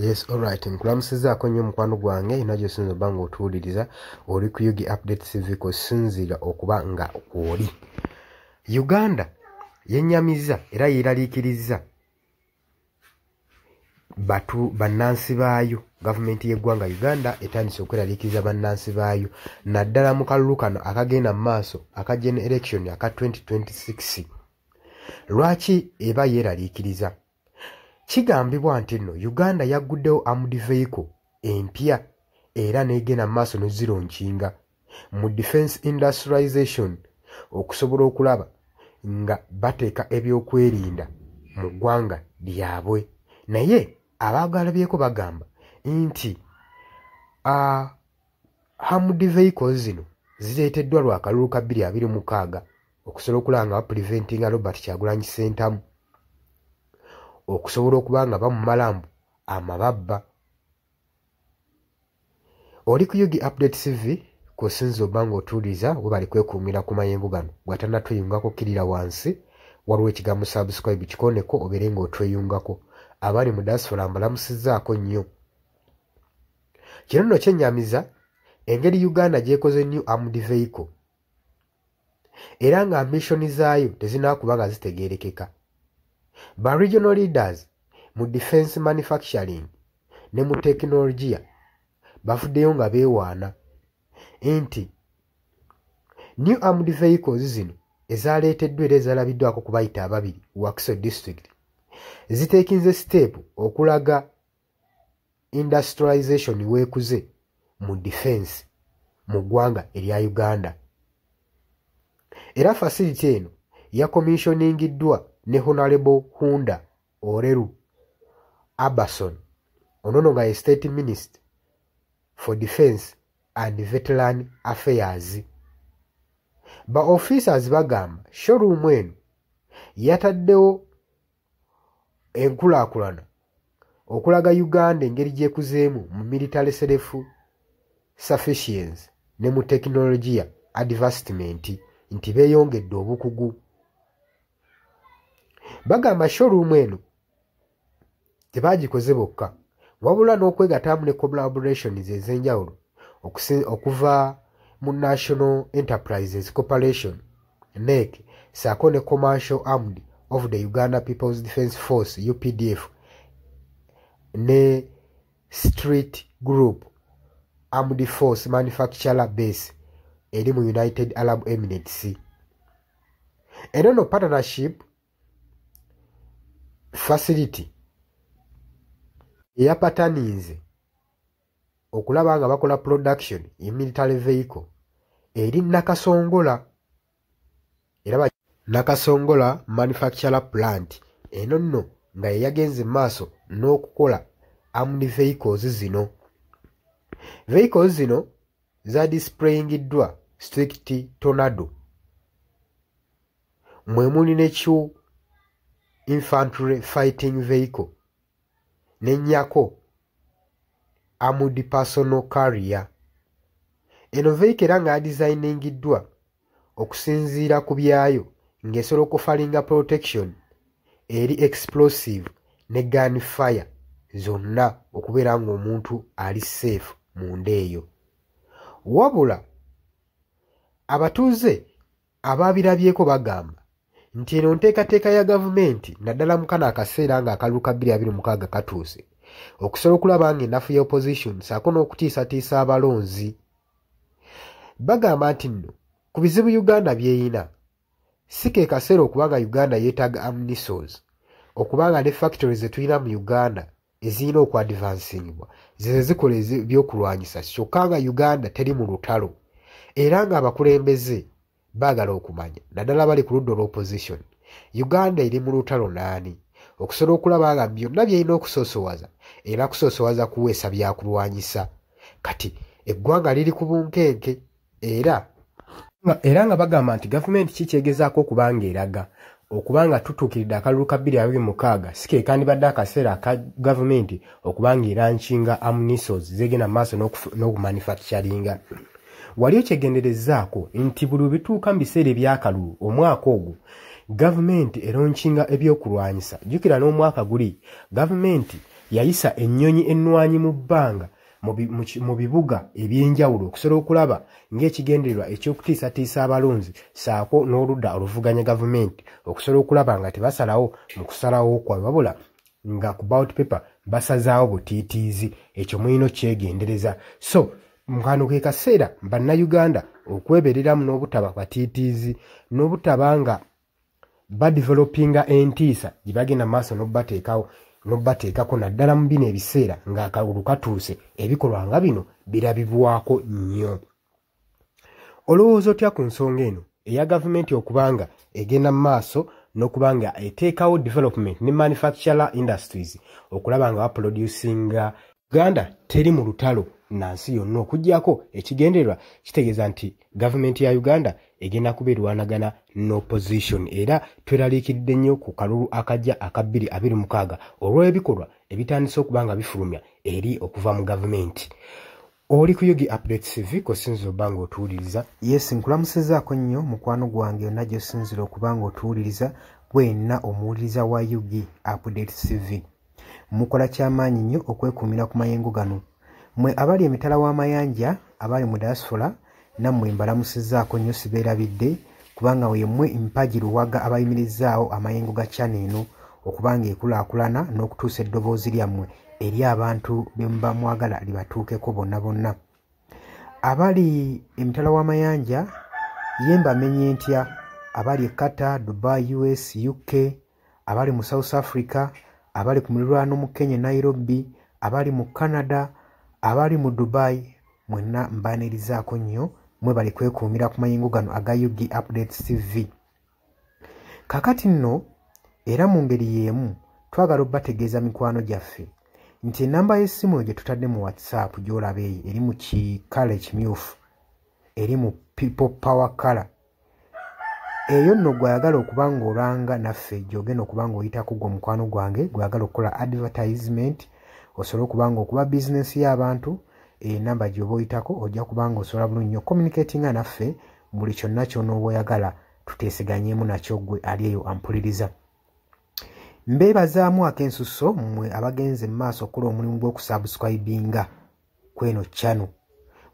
Yes, alright. Nkulamusizaako nnyo mukwano gwange yonna gy'osinza obba ng'otuwuliriza. Oli ku UG Update TV kw'osinziira okuba nga kw'oli. Uganda yennyamizza era yeeraliikirizza batu bannansi baayo. Gavumenti y'eggwanga Uganda etandise okweraliikiriza bannansi baayo naddala mu kalulu kano akagenda mu maaso aka general election aka 2026. Lwaki eba yeeraliikiriza? Kigambibwa nti nno Uganda yagguddewo armed vehicle empya era n'egenda mu maaso n'ozilaunchinga mu defense industrialization okusobola okulaba nga bateeka ebyokwerinda mu ggwanga lyabwe. Naye abaagalabyeko bagamba nti armed vehicles zino zireeteddwa lwa kalulu ka 2026 okusobola okulaba nga bapreventinga Robert Kyagulanyi Ssentamu okusobola okuba nga bamumala mbu amababba. Oli ku UG Update TV kw'osinza obba ng'otuwuliriza. Webale kwekuumira ku mayengo gano. Bw'atannatweyungako, kkirira wansi, waliwo ekigambo "subscribe", kikoneko obeere ng'otweyungako. Abali mu diaspora mbalamusizzaako nnyo. Kino nno kyennyamiza engeri Uganda gy'ekoze new armed vehicle era nga mission zaayo tezinaakuba nga zitegeerekeka. Ba regional leaders mu defense manufacturing ne mu tekinologiya bavuddeyo nga beewaana nti new armed vehicles zino ezaleeteddwa era ezalabiddwako ku bayita ababiri Wakiso District ziteekinze step okulaga industrialization weekuze mu defense mu ggwanga erya Uganda. Era facility eno yacommissioningiddwa ne Honorable Hunda Oleru Aberson, ono nga ye State Minister for Defence and Veteran Affairs. Ba officers bagamba showroom eno yataddewo enkulaakulana okulaga Uganda engeri gy'ekuzeemu mu military self sufficiency ne mu tekinologiya advancement, nti beeyongedde obukugu. Bagamba showroom eno tebaagikoze bokka, wabula n'okwegattamu ne collaborations ez'enjawulo okuva mu National Enterprises Corporation, NEC, ssaako ne Commercial Armed of the Uganda People's Defence Force, UPDF, ne Street Group Armed Force Manufacturer Base eri mu United Arab Emirates. Eno no partnership facility eyapataninze okulaba nga bakola production ye military vehicle eri Nakasongola, era Nakasongola Manufacturer Plant eno nno nga ye yagenze maaso n'okukola armed vehicles zino. Vehicles zino zadisplayingiddwa Streak Tornado, mwe muli ne Q infantry fighting vehicle ne Nyako armored personnel carrier. Eno vehicle era nga yadizayiningiddwa okusinziira ku byayo ng'esobola okuofferinga protection eri explosive ne gun fire zonna, okubeera ng'omuntu ali safe munda eyo. Wabula abatuuze abaabirabyeko bagamba nti eno nteekateeka ya gavumenti, naddala mu kano akaseera ng'akalulu ka 2026 katuuse, okusobola okulaba ng'ennafu ya opposition ssaako n'okutiisatiisa abalonzi. Bagamba nti nno ku bizibu Uganda by'eyina, si ke kaseera okuba nga Uganda yeetaaga ammunitions, okuba nga ne factories ze tulina mu Uganda ezirina okuadvancingibwa ze zikola ebyokulwanyisa, kyokka nga Uganda teri mu lutalo. Era ng'abakulembeze baagala okumanya, naddala bali ku ludda olw'opposition, Uganda eri mu lutalo naani okusobola okulaba nga byonna byerina okusoosowaza era kusoosowaza kuweesa byakulwanyisa. Kati eggwanga liri ku bunkenke, era nga bagamba nti gavumenti kikyegezaako okuba nga eraga okuba nga tutuukiridde akalulu ka 2026, si ke kandibadde akaseera aka gavumenti okuba nga elaunchinga ammunitions zegenda mu maaso n'okumanufacturinga. Wali okyegenderezzaako nti buli bwe bituuka mu biseera ebyakalulu omwaka ogwo gavumenti elaunchinga ebyokulwanyisa? Jjukira n'omwaka guli gavumenti yayisa ennyonyi ennwanyi mu bbanga mu bibuga ebyenjawulo okusobola okulaba ng'ekigendererwa eky'okutiisatiisa abalonzi ssaako n'oludda oluvuganya gavumenti okusobola okulaba nga tebasalawo mu kusalawo kwabwe, wabula nga ku ballot paper basazaawo butiitiizi. Ekyo mulina okyegendereza. So kano ke kaseera bannayuganda okwebereramu n'obutaba batiitiizi n'obutaba nga badevelopinga entiisa gye bagenda mu maaso n'obbateekako, naddala mu bino ebiseera ng'akalulu katuuse, ebikolwa nga bino birabibwako nnyo. Olowooza otya ku nsonga eno eya gavumenti okubanga egenda mu maaso n'okuba nga eteekawo development ne manufacturer industries okulaba nga baproducinga? Uganda teri mu lutalo na nsi yonna, okuggyako ekigendererwa kitegeeza nti gavumenti ya Uganda egenda kuba erwanagana n'opposition, era tweraliikiridde nnyo ku kalulu akajja aka 2026 olw'ebikolwa ebitandise okuba nga bifulumya eri okuva mu gavumenti. Oli ku Yugi Update TV kosinzira obba nga otuwuliriza. Yes, nkulamusizaako nnyo mukwano gwange yonna gy'osinzira okuba nga otuwuliriza, gwenna omuwuliriza wa UG Update TV. Mukola kyamaanyi nnyo okwekuumira ku mayengo gano. Mmwe abali emitala w'amayanja, abali mu diaspora, nammwe mbalamusizaako nnyo, sibeerabidde, kubanga yemmwe mpagi luwaga abayimirizaawo amayengo ga channel eno okuba nga ekulaakulana n'okutuusa eddoboozi lyammwe eri abantu be muba mwagala libatuukeko bonna bonna. Abali emitala w'amayanja ye mbamenye ntya? Abali e Qatar, Dubai, US, UK, abali mu South Africa, abali ku mulirwano mu Kenya, Nairobi, abali mu Canada, abali mu Dubai, mwenna mbaanirizaako nnyo. Mwebali kwekuumira ku mayengo gano aga UG Updates TV. Kaakati nno era mu ngeri y'emu twagala obbategeeza mikwano gyaffe nti ennamba y'essimu eyo gye tutadde mu WhatsApp gy'olaba eyo eri mu kikala ekimyufu, eri mu people power color, eyo nno gw'ayagala okuba ng'olanga naffe gy'ogenda okuba ng'oyitako. Gwe omukwano gwange gw'ayagala okukola advertisement osobole okuba ng'okuba bizinensi y'abantu, enamba gy'oba oyitako ojja kuba ng'osobola bulungi nnyo communicatinga naffe buli kyonna ky'onooba oyagala tuteeseganyemu nakyo. Gwe ali eyo ampuliriza, mbeebazaamu ak'ensusso mmwe abagenze mu maaso okukola omulimu gw'okusubscribinga kweno channel.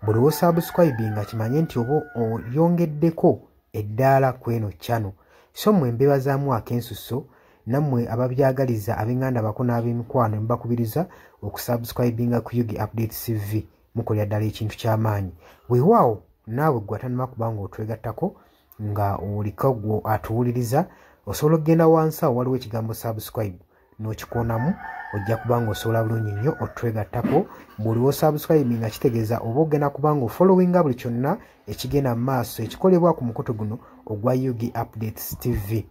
Buli wosubscribinga kimanye nti oba oyongeddeko eddaala kweno channel. So mmwe mbeebazaamu ak'ensusso, nammwe ababyagaliza ab'eŋŋanda bako n'ab'emikwano ne mubakubiriza okusubscribinga ku UG Update TV, mukolera ddala ekintu ky'amaanyi. Weewaawo naawe gwe atanaba kuba nga otwegattako nga oliko gwe atuwuliriza, osobola okugenda wansi awo waliwo ekigambo subscribe n'okikoonamu, ojja kuba nga osobola bulungi nnyo otwegattako. Buli wosubscribinga kitegeeza oba ogenda kuba nga ofollowinga buli kyonna ekigenda mu maaso ekikolebwa ku mukutu guno ogwa UG Updates TV.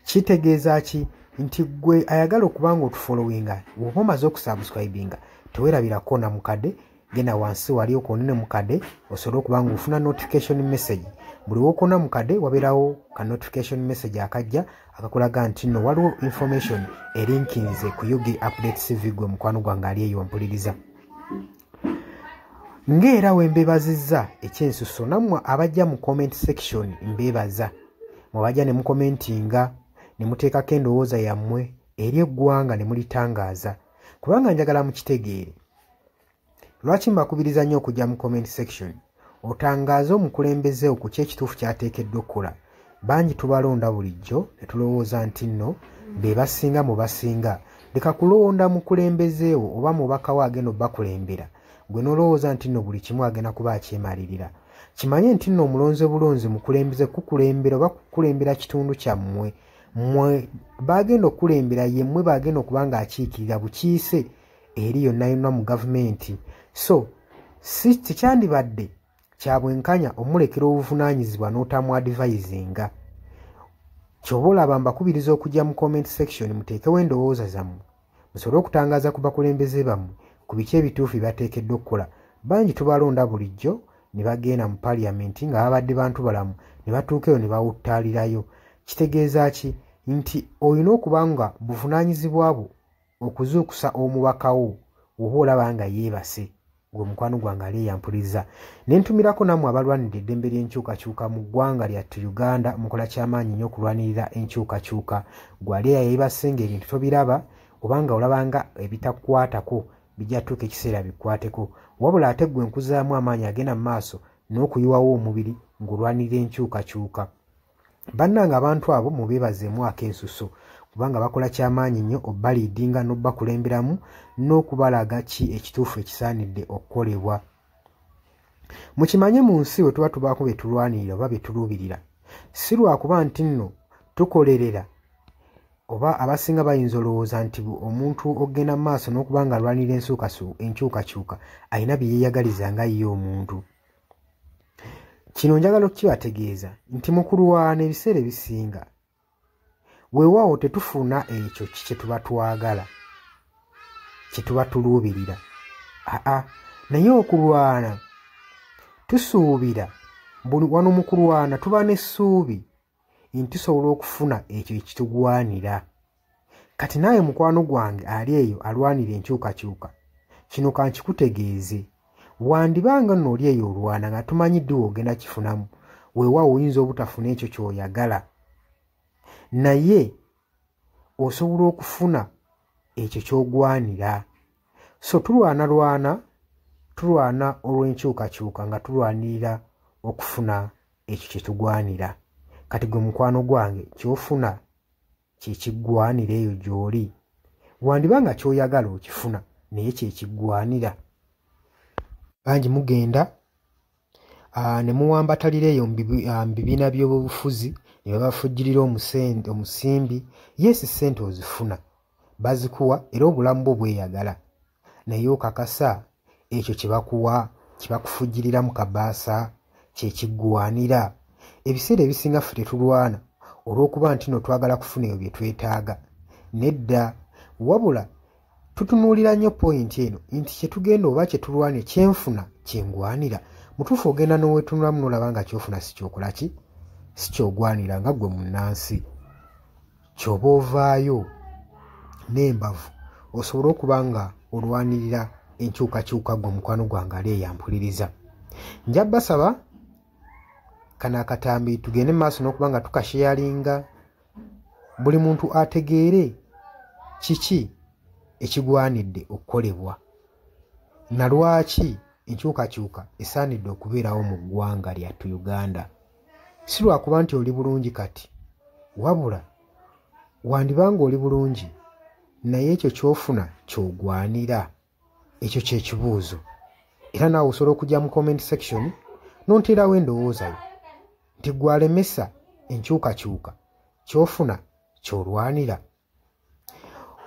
Kitegeeza ki? Nti gwe ayagala okuba nga otufollowinga, oba omaze okusubscribinga, teweerabira koona mukadde, genda wansi wali okoonene mukadde osobole okuba nga ofuna notification message. Buli wokoona mukadde wabeerawo ka notification message akajja akakulaga nti nno waliwo information erinkinze ku UG Update TV. Gwe mukwano gwange ali eyo mpuliriza, ng'era wembebazizza ekyensuso, nammwe abajja mu comment section mbeebaza, mwebajja ne mukomentinga ne muteekako endowooza yammwe eri eggwanga ne mulitangaaza, kubanga njagala mukitegeere lwaki mbakubiriza nnyo okujja mu comment section otangaaze omukulembeze ku ki ekituufu ky'ateekeddwa okukola. Bangi tubalonda bulijjo ne tulowooza nti nno be basinga mu basinga. Leka kulonda mukulembeze wo oba mubaka wo agenda obbakulembera, gwe n'olowooza nti nno buli kimu agenda kuba akyemalirira. Kimanye nti nno omulonze bulonzi mukulembeze kukulembera oba kukulembera kitundu kyammwe. Mmwe bagenda okukulembera, yemmwe bagenda okuba ng'akiikirira bukiise eri yonna yonna mu gavumenti. So si tekyandibadde kya bwenkanya omulekera obuvunaanyizibwa n'otamuadvisinga. Kyoba olaba mbakubiriza okujja mu comment section muteekewo endowooza zammwe musobole okutangaaza ku bakulembeze bammwe ku biki ebituufu bye bateekeddwa okukola. Bangi tubalonda bulijjo ne bagenda mu paliyamenti nga babadde bantu balamu, ne batuuka eyo ne bawuttaalirayo. Kitegeeza ki? Nti olina okuba nga buvunaanyizibwa bwo okuzuukusa omubaka wo oba olaba nga yeebase. Gwe mukwano gwange ali eyampuliriza, ne ntumirako nammwe abalwanirira eddembe ly'enkyukakyuka mu ggwanga lyattu Uganda, mukola kyamaanyi nnyo okulwanirira enkyukakyuka. Gwe ali eyayeebase ng'ebintu tobiraba, Obanga olabanga ebitakukwatako bijja tuuka ekiseera bikwateko. Wabula ate ggwe nkuzaamu amaanyi agenda mu maaso n'okuyiwawo omubiri ng'olwanirira enkyukakyuka. Bannange abantu abo mubeebazeemu ak'ensuso, kubanga bakola kyamaanyi nnyo obbaliidinga n'obbakulemberamu n'okubalaga ki ekituufu ekisaanidde okukolebwa. Mukimanye mu nsi we tuba tubaako bye tulwanirira oba bye tuluubirira, si lwakuba nti nno tukolerera, oba abasinga bayinza olowooza nti omuntu ogenda mu maaso n'okuba nga alwanirira enkyukakyuka alina bye yeeyagaliza nga ye omuntu. Kino njagala okukibategeeza nti mu kulwana ebiseera ebisinga weewaawo tetufuna ekyo kye tuba twagala, kye tuba tuluubirira. Aa, naye okulwana tusuubira, buli wano mu kulwana tuba n'essuubi nti tusobola okufuna ekyo ekitugwanira. Kati naawe mukwano gwange ali eyo alwanira enkyukakyuka, kino kankikutegeeze, wandibanga nno oli eyo olwana nga tumanyi ddi w'ogenda kifunamu, weewaawo oyinza obutafuna ekyo ky'oyagala, naye osobola okufuna ekyo ky'ogwanira. So tulwanalwana, tulwana olw'enkyukakyuka nga tulwanirira okufuna ekyo kye tugwanira. Kati gwe mukwano gwange ky'ofuna kye kiggwanira eyo gy'oli. Wandiba nga ky'oyagala okifuna, naye kye kiggwanira. Bangi mugenda ne muwambatalira eyo mu bibiina by'obufuzi ne babafujjirira omusimbi. Yeesi ssente ozifuna, bazikuwa era obulamu bwo bweyagala, naye okakasa ekyo kye bakuwa kye bakufujjirira mu kabaasa kye kiggwanira. Ebiseera ebisinga ffe tetulwana olw'okuba nti nno twagala kufuna ebyo bye twetaaga. Nedda, wabula tutunuulira nnyo poyinti eno nti kye tugenda oba kye tulwana kyenfuna kyengwanira. Mutuufu ogenda n'oweetunulamu n'olaba nga ky'ofuna si kyokola ki, si ky'ogwanira nga ggwe munnansi. Ky'oba ovaayo n'embavu osobole okuba nga olwanirira enkyukakyuka ggwe mukwano gwange ali eyo ampuliriza. Nja basaba kano akatambi tugende mu maaso n'okuba nga tukasheyalinga, buli muntu ategeere kiki ekigwanidde okukolebwa na lwaki enkyukakyuka esaanidde okubeerawo mu ggwanga lyattu Uganda. Si lwakuba nti oli bulungi kati, wabula wandibanga oli bulungi naye ekyo ky'ofuna ky'ogwanira. Ekyo kye kibuuzo. Era naawe osobola okujja mu comment section n'onteerawo endowooza yo nti ggwe alemesa enkyukakyuka ky'ofuna ky'olwanira.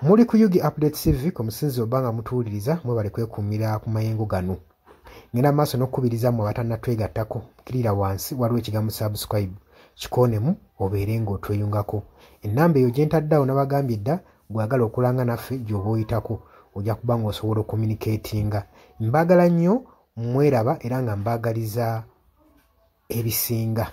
Muli ku UG Update TV ku musinzi oba nga mutuwuliriza, mwebale kwekuumira ku mayengo gano. Ngenda maaso n'okukubiriza mmwe abatannatwegattako, kkirira wansi waliwo ekigambo subscribe, kikoonemu obeere ng'otweyungako. Ennamba eyo gye ntadde awo nabagambye dda, gw'ayagala okulanga naffe gy'oba oyitako ojja kuba ng'osobola okucommunicatinga. Mbaagala nnyo, mweraba era nga mbaagaliza ebisinga.